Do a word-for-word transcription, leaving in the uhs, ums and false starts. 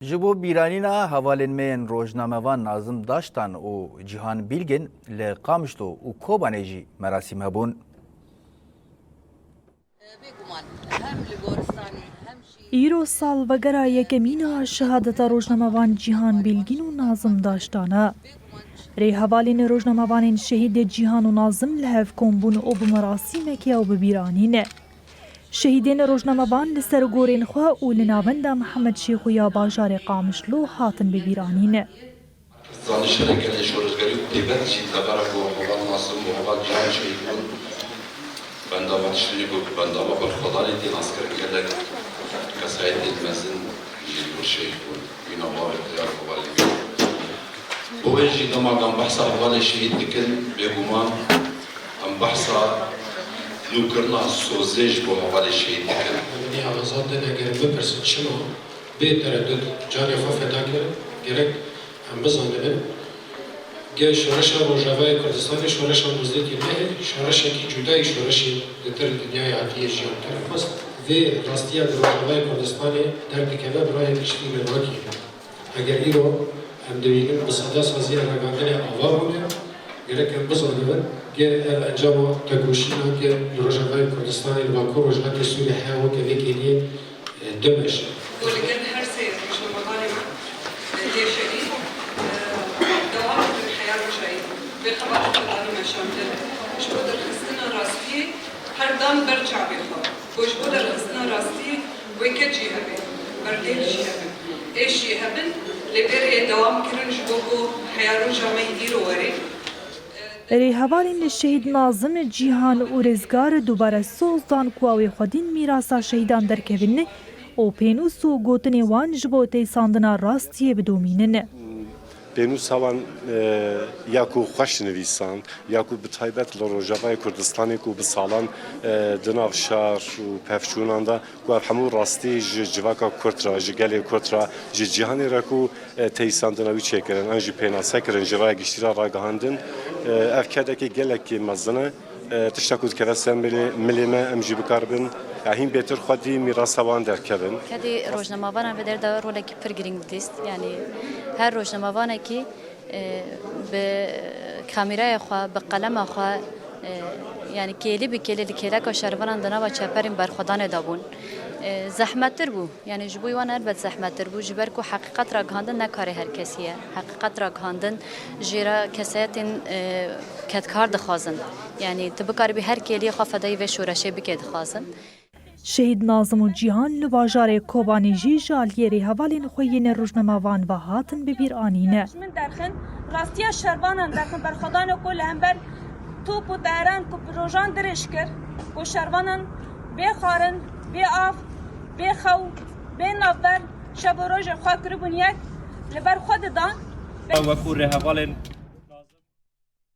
Ji bo bîranîna hevalên me yên rojnamevan Nazim Daştan û Cîhan Bîlgin li Qamişlo û Kobanê jî merasîm hebûn. Îro salvegera yekemîn a şehadeta rojnamevan Cîhan Bîlgîn û Nazim Daştan e. Rêhevalên rojnamevanên şehîd Cîhan û Nazim li hev kom bûn û bi merasîmekê ew bi bîr anîn. Şehîdên rojnamevan li ser gorên xwe û li navenda Mihemed Şêxo ya bajarê Qamişlo hatin bi bîr anîn. Zanîşerê gelê şoreşgerî û têbet jî tevera ku heval Nasim û heval Cihan şehîd bûn, bendava tiştînê ku bendava berxwedanê tê naskirin gelek kesayetên mezin jî li wir şehîd bûn. Mîna bavê Teyar Kovalî. Bo wê jî dema em behsa hevalê şehîd dikin, bêguman em behsa nûkirina sozê ji bo hevalê şehîd dikin. Min ya azad din eger bipirsin çima, bê teredût canê xwe feda kirin, gerek em bizanibin, gel şoreşa Rojavayê Kurdistanê şoreşa nozdehê mehê şoreşekî cuda yî şoreşên di tir dinyayê hatiye jiyan kirin. Xwest vê rastiya di Rojavayê Kurdistanê derdikeve birayê piştî li rakî. Eger îro em dibînin bi seda saziya ragihandinê ava bûne, gerek em bizanibin, gel ev encama tekoşîna ke li Rojavayê Kurdistanê li Bakur Rojhilatê Sûriyê heye weke vê kêliyê, e, dimeşe. Ku li gel her sê rojnamevanê me, e, yê şehîd, e, dewam dikin heya rojayî. Vê xebatê xwe dane meşandin. Ji bo derxistina rastiyê her dan ber çavê xwe. Ku ji bo derxistina rastiyê wê keç jî hebe, berdêl jî hebe, êş jî hebin, lê bê rê dewam kirin ji bo ku heya roja me yî îro were. Rêhevalên şehîd Nazim, Cîhan û Rêzgar dubare soz dan ku ew ê xwedî mîrasa şehîdan derkevin û pênûs û gotinê wan ji bo têsandina rastiyê bidomînin. Pênûsa wan, e, ya ku xweş nivîsan, ya ku bi taybet li Rojavayê Kurdistanê ku bi salan, e, di nav şer û pevçûnan de, ku ev hemû rastî ji civaka Kurd re, ji gelê Kurd re, ji cîhanê re ku, e, teyîsandina wî çêkirin, an jî pênase kirin, ji raya giştî re ragihandin, e, ev kedekê gelekî mezin e. E, tişta ku dikeve ser milê, milê me, em jî bikaribin, ya hîn bêtir xwedî mîrasa wan derkevin. Kedê rojnamevanan vê der de rolekî pir girîng dîst. Yanî her rojnamevanekî, e, bi kamîraya xwe, bi qelema xwe, e, yanî kêlî bi kêlî li kêleka şervanan di nava çeperên berxwedanê de bûn. E, zehmettir bû. Yanî ji bo wan elbet zehmettir bû, ji ber ku heqîqet ragihandin ne karê her kesî ye. Heqîqet ragihandin jê re kesayetên, e, kedkar dixwazin. Yanî tu bikaribî her kêliyê xwe fedayî vê şoreşê bikê dixwazin. Şehîd Nazim û Cîhan li bajarê Kobanê jî ji aliyê rêhevalên xwe yên rojnamevan ve hatin bi bîr anîn. Ji min derxin, rastiya şervanan derxin, berxwedanê ku li hember top û teheran ku bi rojan dirêj kir, ku şervanan bê xwarin, bê av, bê xew, bê navber, şev û rojê xwe kiribûn yek, li ber xwe didan. Wekû rêhevalên